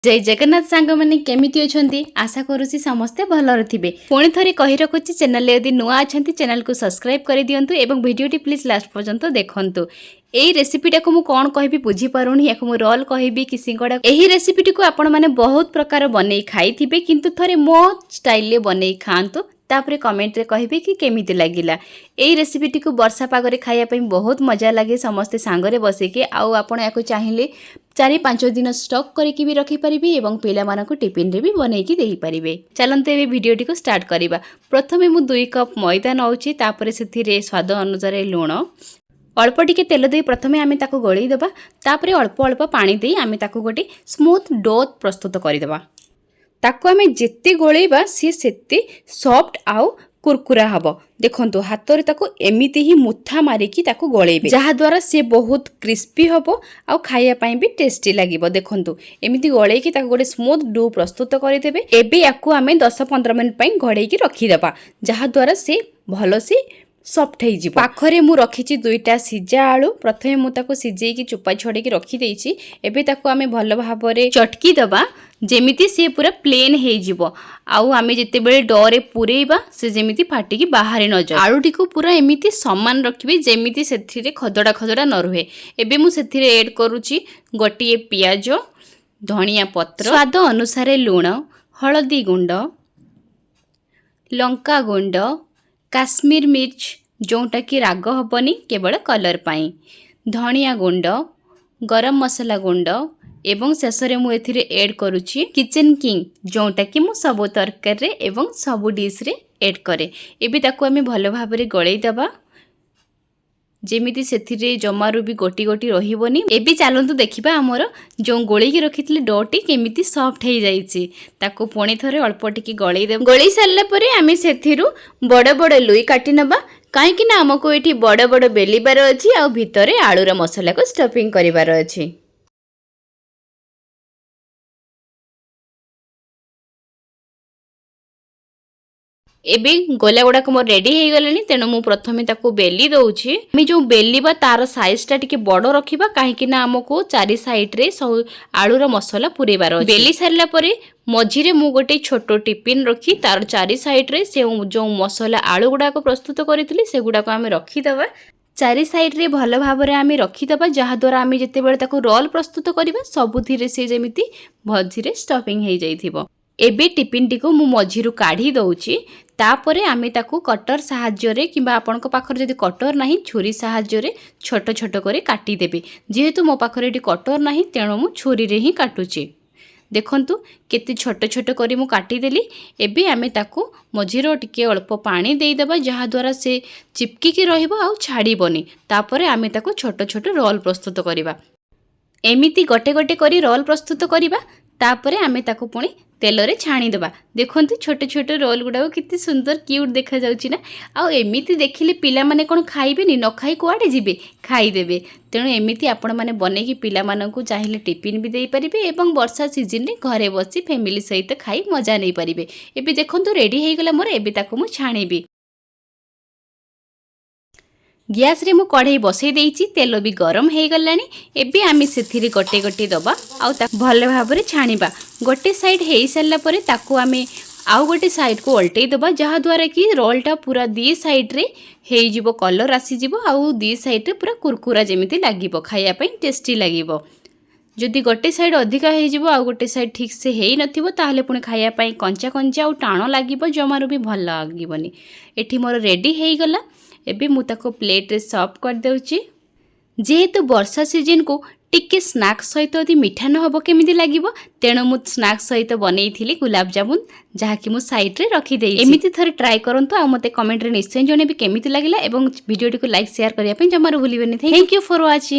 ଜୟ ଜଗନ୍ନାଥ ସାଙ୍ଗମାନେ, କେମିତି ଅଛନ୍ତି? ଆଶା କରୁଛି ସମସ୍ତେ ଭଲରେ ଥିବେ। ପୁଣି ଥରେ କହି ରଖୁଛି, ଚ୍ୟାନେଲରେ ଯଦି ନୂଆ ଅଛନ୍ତି, ଚ୍ୟାନେଲକୁ ସବସ୍କ୍ରାଇବ୍ କରିଦିଅନ୍ତୁ ଏବଂ ଭିଡ଼ିଓଟି ପ୍ଲିଜ୍ ଲାଷ୍ଟ ପର୍ଯ୍ୟନ୍ତ ଦେଖନ୍ତୁ। ଏଇ ରେସିପିଟାକୁ ମୁଁ କ'ଣ କହିବି ବୁଝିପାରୁନି। ୟାକୁ ମୁଁ ରୋଲ୍ କହିବି କି ସିଙ୍ଗଡ଼ା? ଏହି ରେସିପିଟିକୁ ଆପଣମାନେ ବହୁତ ପ୍ରକାର ବନେଇ ଖାଇଥିବେ, କିନ୍ତୁ ଥରେ ମୋ ଷ୍ଟାଇଲରେ ବନେଇ ଖାଆନ୍ତୁ, ତାପରେ କମେଣ୍ଟରେ କହିବେ କି କେମିତି ଲାଗିଲା। ଏଇ ରେସିପିଟିକୁ ବର୍ଷା ପାଗରେ ଖାଇବା ପାଇଁ ବହୁତ ମଜା ଲାଗେ, ସମସ୍ତେ ସାଙ୍ଗରେ ବସିକି। ଆଉ ଆପଣ ୟାକୁ ଚାହିଁଲେ 4-5 ଦିନ ଷ୍ଟକ୍ କରିକି ବି ରଖିପାରିବେ ଏବଂ ପିଲାମାନଙ୍କୁ ଟିଫିନରେ ବି ବନେଇକି ଦେଇପାରିବେ। ଚାଲନ୍ତୁ, ଏବେ ଭିଡ଼ିଓଟିକୁ ଷ୍ଟାର୍ଟ କରିବା। ପ୍ରଥମେ ମୁଁ 2 କପ୍ ମଇଦା ନେଉଛି। ତାପରେ ସେଥିରେ ସ୍ୱାଦ ଅନୁସାରେ ଲୁଣ, ଅଳ୍ପ ଟିକେ ତେଲ ଦେଇ ପ୍ରଥମେ ଆମେ ତାକୁ ଗୋଳେଇ ଦେବା। ତାପରେ ଅଳ୍ପ ଅଳ୍ପ ପାଣି ଦେଇ ଆମେ ତାକୁ ଗୋଟେ ସ୍ମୁଥ୍ do ପ୍ରସ୍ତୁତ କରିଦେବା। ତାକୁ ଆମେ ଯେତେ ଗୋଳେଇବା, ସିଏ ସେତେ ସଫ୍ଟ ଆଉ କୁରକୁରା ହେବ। ଦେଖନ୍ତୁ, ହାତରେ ତାକୁ ଏମିତି ହିଁ ମୁଥା ମାରିକି ତାକୁ ଗୋଳେଇବେ, ଯାହାଦ୍ୱାରା ସିଏ ବହୁତ କ୍ରିସ୍ପି ହେବ ଆଉ ଖାଇବା ପାଇଁ ବି ଟେଷ୍ଟି ଲାଗିବ। ଦେଖନ୍ତୁ, ଏମିତି ଗୋଳେଇକି ତାକୁ ଗୋଟେ ସ୍ମୁଥ୍ do ପ୍ରସ୍ତୁତ କରିଦେବେ। ଏବେ ୟାକୁ ଆମେ 10-15 ମିନିଟ୍ ପାଇଁ ଘୋଡ଼େଇକି ରଖିଦେବା, ଯାହାଦ୍ୱାରା ସେ ଭଲସେ ସଫ୍ଟ ହେଇଯିବ। ପାଖରେ ମୁଁ ରଖିଛି ଦୁଇଟା ସିଝା ଆଳୁ। ପ୍ରଥମେ ମୁଁ ତାକୁ ସିଝେଇକି ଚୋପା ଛଡ଼େଇକି ରଖିଦେଇଛି। ଏବେ ତାକୁ ଆମେ ଭଲ ଭାବରେ ଚଟକି ଦେବା, ଯେମିତି ସିଏ ପୁରା ପ୍ଲେନ୍ ହେଇଯିବ ଆଉ ଆମେ ଯେତେବେଳେ ଡୋରେ ପୂରେଇବା, ସେ ଯେମିତି ଫାଟିକି ବାହାରି ନଯାଏ। ଆଳୁଟିକୁ ପୁରା ଏମିତି ସମାନ ରଖିବେ, ଯେମିତି ସେଥିରେ ଖଦଡ଼ା ଖଦଡ଼ା ନ ରୁହେ। ଏବେ ମୁଁ ସେଥିରେ ଏଡ଼୍ କରୁଛି ଗୋଟିଏ ପିଆଜ, ଧଣିଆ ପତ୍ର, ସ୍ୱାଦ ଅନୁସାରେ ଲୁଣ, ହଳଦୀ ଗୁଣ୍ଡ, ଲଙ୍କା ଗୁଣ୍ଡ, କାଶ୍ମୀର ମିର୍ଚ, ଯେଉଁଟାକି ରାଗ ହେବନି, କେବଳ କଲର୍ ପାଇଁ, ଧଣିଆ ଗୁଣ୍ଡ, ଗରମ ମସଲା ଗୁଣ୍ଡ ଏବଂ ଶେଷରେ ମୁଁ ଏଥିରେ ଏଡ଼୍ କରୁଛି କିଚେନ୍ କିଙ୍ଗ, ଯେଉଁଟାକି ମୁଁ ସବୁ ତରକାରୀରେ ଏବଂ ସବୁ ଡିଶ୍ରେ ଏଡ଼୍ କରେ। ଏବେ ତାକୁ ଆମେ ଭଲ ଭାବରେ ଗୋଳେଇ ଦେବା, ଯେମିତି ସେଥିରେ ଜମାରୁ ବି ଗୋଟି ଗୋଟି ରହିବନି। ଏବେ ଚାଲନ୍ତୁ ଦେଖିବା, ଆମର ଯେଉଁ ଗୋଳେଇକି ରଖିଥିଲେ ଡୋଟି କେମିତି ସଫ୍ଟ ହେଇଯାଇଛି। ତାକୁ ପୁଣି ଥରେ ଅଳ୍ପ ଟିକେ ଗୋଳେଇ ଦେବା। ଗୋଳେଇ ସାରିଲା ପରେ ଆମେ ସେଥିରୁ ବଡ଼ ବଡ଼ ଲୁଇ କାଟି ନେବା, କାହିଁକି ନା ଆମକୁ ଏଠି ବଡ଼ ବଡ଼ ବେଲିବାର ଅଛି ଆଉ ଭିତରେ ଆଳୁର ମସଲାକୁ ଷ୍ଟଫିଂ କରିବାର ଅଛି। ଏବେ ଗୋଲା ଗୁଡ଼ାକ ମୋର ରେଡ଼ି ହେଇଗଲାଣି, ତେଣୁ ମୁଁ ପ୍ରଥମେ ତାକୁ ବେଲି ଦେଉଛି। ଆମେ ଯେଉଁ ବେଲିବା, ତାର ସାଇଜଟା ଟିକେ ବଡ଼ ରଖିବା, କାହିଁକି ନା ଆମକୁ ଚାରି ସାଇଡ଼ରେ ସବୁ ଆଳୁର ମସଲା ପୁରେଇବାର ଅଛି। ବେଲି ସାରିଲା ପରେ ମଝିରେ ମୁଁ ଗୋଟେ ଛୋଟ ଟିଫିନ୍ ରଖି ତାର ଚାରି ସାଇଡ଼ରେ ସେ ଯେଉଁ ମସଲା ଆଳୁ ଗୁଡ଼ାକ ପ୍ରସ୍ତୁତ କରିଥିଲି, ସେଗୁଡ଼ାକ ଆମେ ରଖିଦେବା। ଚାରି ସାଇଡ଼ରେ ଭଲ ଭାବରେ ଆମେ ରଖିଦେବା, ଯାହାଦ୍ୱାରା ଆମେ ଯେତେବେଳେ ତାକୁ ରୋଲ୍ ପ୍ରସ୍ତୁତ କରିବା, ସବୁଥିରେ ସେ ଯେମିତି ମଝିରେ ଷ୍ଟଫିଂ ହେଇଯାଇଥିବ। ଏବେ ଟିଫିନ୍ଟିକୁ ମୁଁ ମଝିରୁ କାଢ଼ି ଦେଉଛି। ତାପରେ ଆମେ ତାକୁ କଟର ସାହାଯ୍ୟରେ କିମ୍ବା ଆପଣଙ୍କ ପାଖରେ ଯଦି କଟର ନାହିଁ, ଛୁରୀ ସାହାଯ୍ୟରେ ଛୋଟ ଛୋଟ କରି କାଟିଦେବେ। ଯେହେତୁ ମୋ ପାଖରେ ଏଠି କଟର ନାହିଁ, ତେଣୁ ମୁଁ ଛୁରୀରେ ହିଁ କାଟୁଛି। ଦେଖନ୍ତୁ, କେତେ ଛୋଟ ଛୋଟ କରି ମୁଁ କାଟିଦେଲି। ଏବେ ଆମେ ତାକୁ ମଝିରେ ଟିକେ ଅଳ୍ପ ପାଣି ଦେଇଦେବା, ଯାହାଦ୍ୱାରା ସେ ଚିପକିକି ରହିବ ଆଉ ଛାଡ଼ିବନି। ତାପରେ ଆମେ ତାକୁ ଛୋଟ ଛୋଟ ରୋଲ୍ ପ୍ରସ୍ତୁତ କରିବା। ଏମିତି ଗୋଟେ ଗୋଟେ କରି ରୋଲ୍ ପ୍ରସ୍ତୁତ କରିବା। ତାପରେ ଆମେ ତାକୁ ପୁଣି ତେଲରେ ଛାଣିଦେବା। ଦେଖନ୍ତୁ, ଛୋଟ ଛୋଟ ରୋଲ୍ ଗୁଡ଼ାକ କେତେ ସୁନ୍ଦର କ୍ୟୁଟ୍ ଦେଖାଯାଉଛି ନା? ଆଉ ଏମିତି ଦେଖିଲେ ପିଲାମାନେ କ'ଣ ଖାଇବେନି? ନ ଖାଇ କୁଆଡ଼େ ଯିବେ? ଖାଇଦେବେ। ତେଣୁ ଏମିତି ଆପଣମାନେ ବନେଇକି ପିଲାମାନଙ୍କୁ ଚାହିଁଲେ ଟିଫିନ୍ ବି ଦେଇପାରିବେ ଏବଂ ବର୍ଷା ସିଜିନ୍ରେ ଘରେ ବସି ଫ୍ୟାମିଲି ସହିତ ଖାଇ ମଜା ନେଇପାରିବେ। ଏବେ ଦେଖନ୍ତୁ, ରେଡ଼ି ହେଇଗଲା ମୋର। ଏବେ ତାକୁ ମୁଁ ଛାଣିବି। ଗ୍ୟାସ୍ରେ ମୁଁ କଢ଼େଇ ବସେଇ ଦେଇଛି, ତେଲ ବି ଗରମ ହେଇଗଲାଣି। ଏବେ ଆମେ ସେଥିରେ ଗୋଟେ ଗୋଟେ ଦେବା ଆଉ ତାକୁ ଭଲ ଭାବରେ ଛାଣିବା। ଗୋଟେ ସାଇଡ଼୍ ହେଇସାରିଲା ପରେ ତାକୁ ଆମେ ଆଉ ଗୋଟେ ସାଇଡ଼୍କୁ ଓଲଟେଇ ଦେବା, ଯାହାଦ୍ୱାରା କି ରୋଲ୍ଟା ପୁରା ଦୁଇ ସାଇଡ଼୍ରେ ହେଇଯିବ, କଲର୍ ଆସିଯିବ ଆଉ ଦୁଇ ସାଇଡ଼୍ରେ ପୁରା କୁରକୁରା ଯେମିତି ଲାଗିବ, ଖାଇବା ପାଇଁ ଟେଷ୍ଟି ଲାଗିବ। ଯଦି ଗୋଟେ ସାଇଡ଼୍ ଅଧିକା ହେଇଯିବ ଆଉ ଗୋଟେ ସାଇଡ଼୍ ଠିକ୍ ସେ ହେଇନଥିବ, ତାହେଲେ ପୁଣି ଖାଇବା ପାଇଁ କଞ୍ଚା କଞ୍ଚା ଆଉ ଟାଣ ଲାଗିବ, ଜମାରୁ ବି ଭଲ ଲାଗିବନି। ଏଠି ମୋର ରେଡ଼ି ହେଇଗଲା। ଏବେ ମୁଁ ତାକୁ ପ୍ଲେଟ୍ରେ ସର୍ଭ କରିଦେଉଛି। ଯେହେତୁ ବର୍ଷା ସିଜନକୁ ଟିକେ ସ୍ନାକ୍ସ ସହିତ ଯଦି ମିଠା ନ ହେବ, କେମିତି ଲାଗିବ? ତେଣୁ ମୁଁ ସ୍ନାକ୍ସ ସହିତ ବନେଇଥିଲି ଗୁଲାବଜାମୁନ, ଯାହାକି ମୁଁ ସାଇଡ଼୍ରେ ରଖିଦେଇଛି। ଏମିତି ଥରେ ଟ୍ରାଏ କରନ୍ତୁ ଆଉ ମୋତେ କମେଣ୍ଟରେ ନିଶ୍ଚୟ ଜଣେଇବେ କେମିତି ଲାଗିଲା ଏବଂ ଭିଡ଼ିଓଟିକୁ ଲାଇକ୍, ସେୟାର କରିବା ପାଇଁ ଜମାରୁ ଭୁଲିବେନି। Thank you for watching.